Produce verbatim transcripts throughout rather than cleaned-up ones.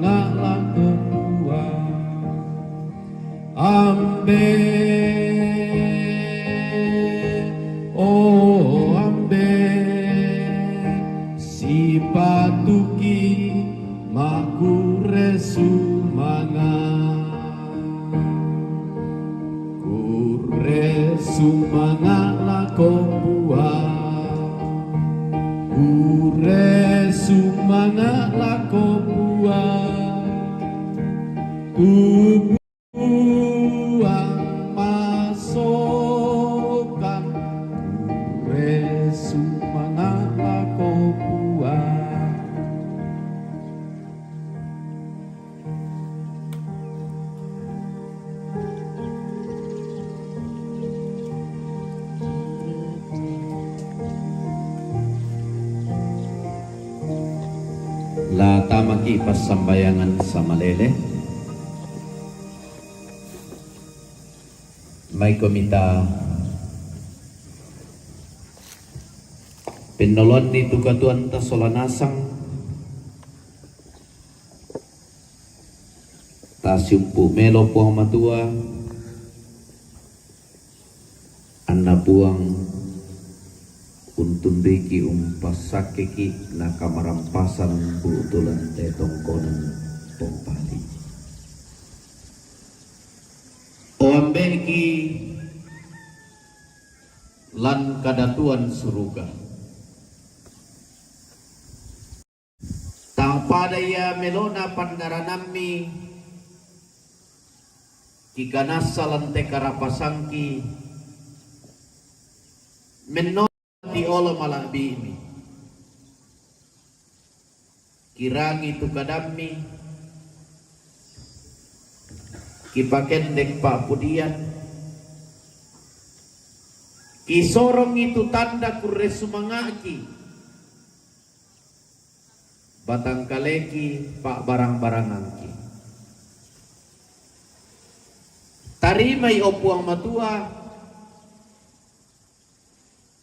Lako Puang. Ambe', oh ambe', sipatuki makurre sumanga'. Kurre sumanga' lako Puang. Kurre sumanga' lako Puang. Tu Puang masokan, kurre sumanga' lako Puang. La tamaki' passambayangan samalele. Maikomi ta pennoloanni tu katuoanta sola nasang. Tasiumpu' melo Puang Matua, anna Puang untunduiki', umpassakkeki' na kamarampasan bu'tu lan te tongkonan pompali. O Ambe'ki lan kadatuan suruga. Tang pada ia melona pandaranammi kikanassa lan te karapasangki, menno ti olo mala'bi'mi. Kirangi tu kadammi, kipakendek pa'pudian, kisorongi tu tanda kurre sumanga'ki, batangkaleki, pa'barang-barangangki. Tarimai, o Puang Matua,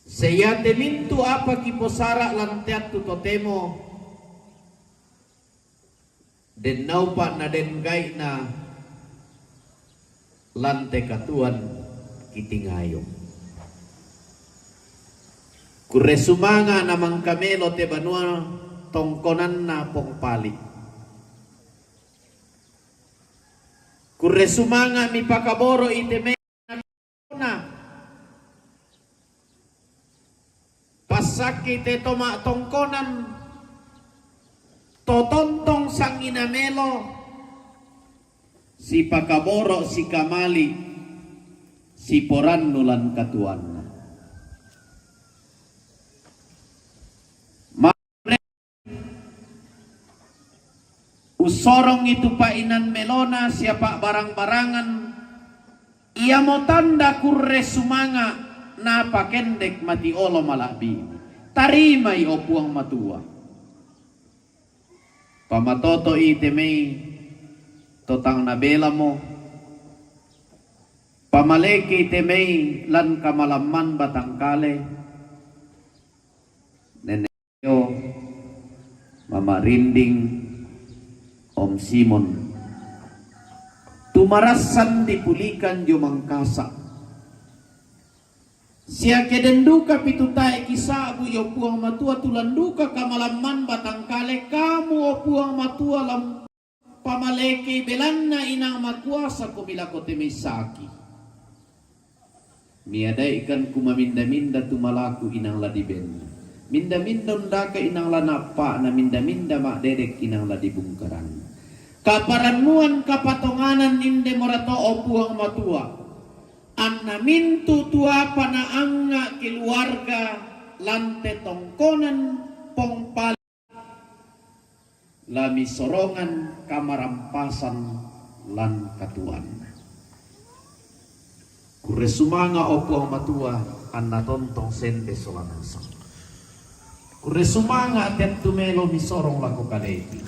sia iate mintu' apa kiposara' lan te attu totemo, den naupa' naden gai'na lan te katuoan kitingayo. Kurre sumanga' namangkamelo te banua tongkonanna pompali. Kurre sumanga' mipakaboro'i te me- na. Passakkei te to ma'tongkonan, to tontong sangngina melo, sipakaboro', sikamali', siporannu lan katuoanna. Ussorongi tu pa'inang melona sia pa'barang-barangan, iamo tanda kurre sumanga' napakendek mati olo mala'bi. Tarimai, o Puang Matua. Pamatoto'i te mai to tang nabelamo. Pamalekei te mai lan kamalamman batangkale. Nene' Yo, Mama Rinding, Om Simon. Tu marassan dipulikan dio Mangkasa. Sia ke den duka pitutae kisa'bu, o Puang Matua, tu lan duka kamalamman batangkale, kamu, o Puang Matua, lam- pamalekei belanna inang makuasa komi lako te mai saki. Miadaikan kumaminda-minda tu malaku inang la dibenna. Minda-minda undaka inang la nappa'na, minda-minda ma'dedek inang la dibungkaranna. Kaparannuan kapatonganan inde morato, o Puang Matua. Anna mintu' tu apa naanga' keluarga lan te tongkonan Pongpali. La misorongan kamarampasan lan katuoanna. Kurre sumanga', o Puang Matua, anna tontong sende sola nasang. Kurre sumanga' te attu melo misorong lako kaleki.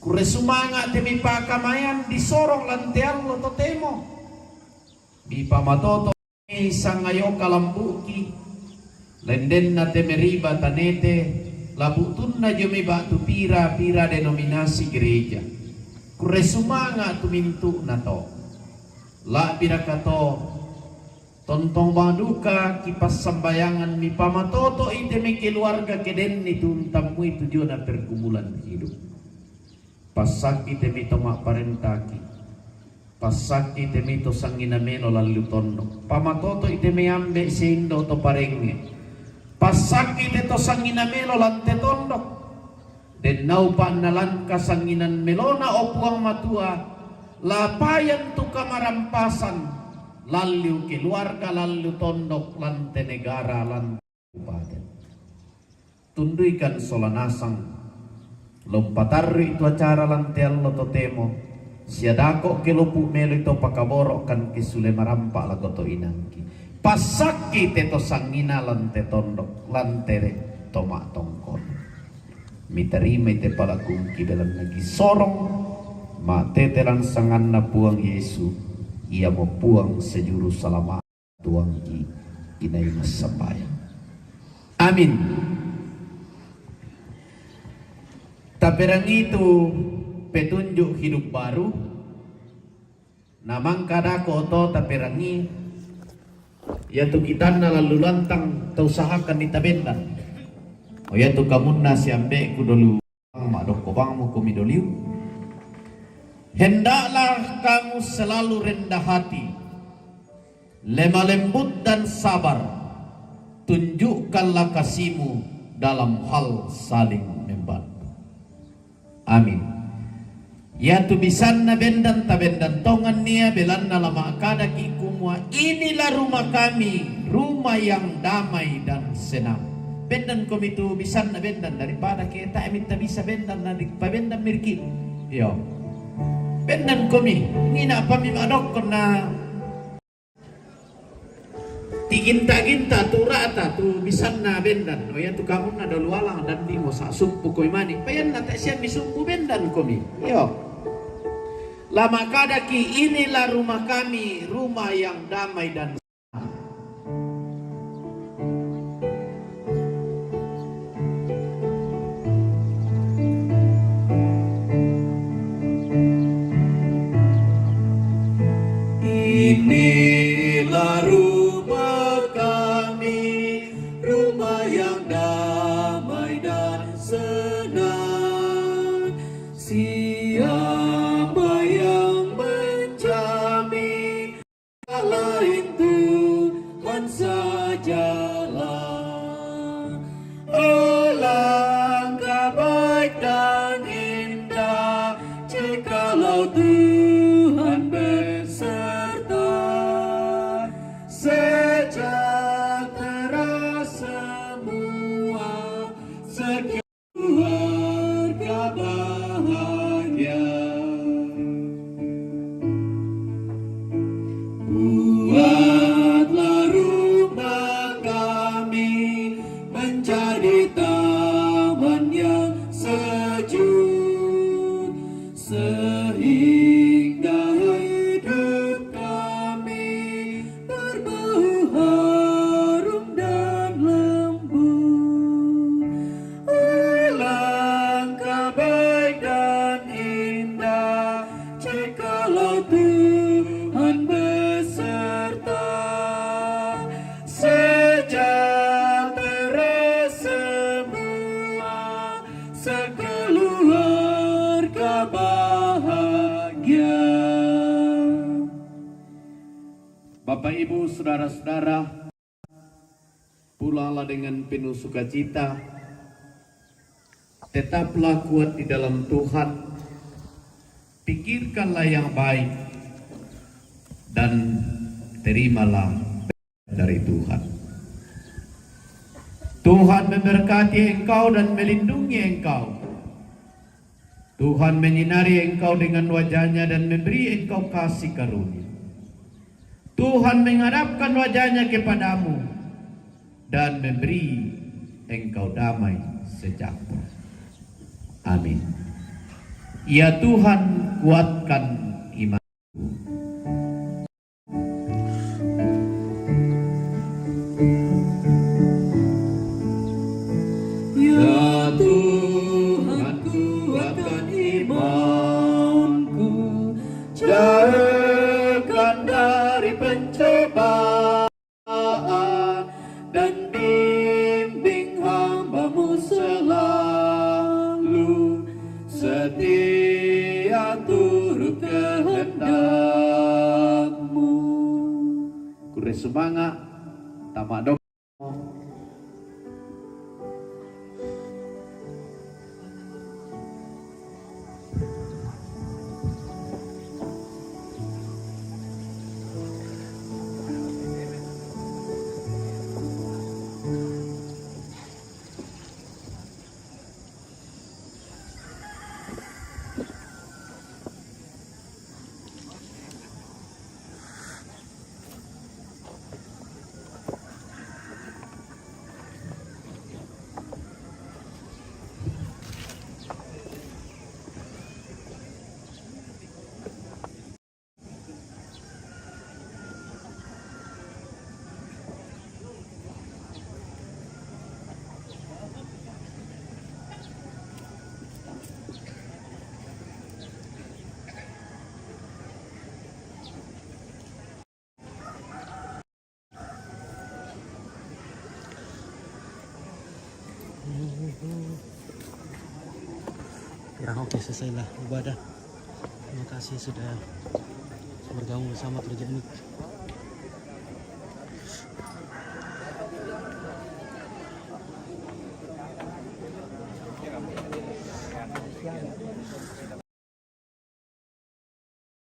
Kurre sumanga' te mipakamaean disorong lan te allo totemo. Mipamatoto sangayo kalambu'ki, lendenna te meriba tanete, la bu'tunna dio mai ba'tu pira-pira denominasi gereja. Kurre sumanga' tu mintu'nato. La'biraka to, tontong maduka kipassambayanganmi, pamatoto'i te mai keluarga ke denni tu untammui tu diona pergumulan hidup. Passakki te mai to ma'parentaki. Passakki te mai to sangngina melo lan liu tondok. Pamatoto'i te mai ambe' sia indo' to parengnge. Passakki te to sangngina melo lan te tondok. Den naupa'na lan kasangnginan melona, o Puang Matua, la payan tu kamarampasan lan liu keluarga, lan liu tondok, lan te negara, lan te kabupaten. Tunduikan sola nasang la umpatarru'i tu acara lan te allo totemo, sia dako' ke lopu' meloi to pakaboro'kan ke sule marampa' lako to inangki. Passakki te to sangngina lan te tondok, lan te to ma'tongkol. Mitarimai te palakungki belanna kisorong, ma'tete lan sanganna Puang Yesu, iamo Puang sejuru salama'. Tuangki, inai massambayang. Amin. Taperangi tu petunjuk hidup baru. Na mangka dako' to taperangi, iatu kitanna lan liu lantang tausahakan ni tabendan. O iatu kamunna siambe'ku dolu, ma'dokko bangmo komi doliu. Hendaklah kamu selalu rendah hati, lemah lembut dan sabar, tunjukkanlah kasihmu dalam hal saling membantu. Amin. Iatu bisanna bendan tabendan tongannia, belanna la ma'kadaki kumua, "Inilah rumah kami, rumah yang damai dan senang." Bendan komi tu bisanna bendan, daripada ke tae' mitta bisa bendan na dipabendan miriki. Iyo. Bendan komi, ngina pami ma'dokkon na tiginta-ginta tu rata tu bisanna bendan. O iatu kamunna dolu alang dan dimo sa sumpu komi mani. Payanna ta siammi sumpu bendan komi. Iyo. La ma'kadaki, "Inilah rumah kami, rumah yang damai dan." Inilah rumah kami, rumah yang damai dan senang. Siapa yang menjamin? Selain Tuhan sajalah. Alangkah baik dan indah jikalau Tuhan beserta. Sejahtera semua, sekeluarga bahagia. Buatlah rumah kami menjadi taman yang sejuk, sehingga hidup kami berbau harum dan lembut. Alangkah baik dan indah jikalau Tuhan beserta. Sejahtera semua, sekeluarga bahagia. Bapak, Ibu, saudara-saudara, pulanglah dengan penuh sukacita. Tetaplah kuat di dalam Tuhan. Pikirkanlah yang baik dan terimalah dari Tuhan. Tuhan memberkati engkau dan melindungi engkau. Tuhan menyinari engkau dengan wajah-Nya dan memberi engkau kasih karunia. Tuhan menghadapkan wajah-Nya kepadamu dan memberi engkau damai sejahtera. Amin. Ya Tuhan, kuatkan iman. Ya Tuhan, kuatkan iman. Atur kehendakmu. Kure sumanga', tama' dong. Ya, oke, selesailah ibadah. Terima kasih sudah bergabung bersama kerajaan ini.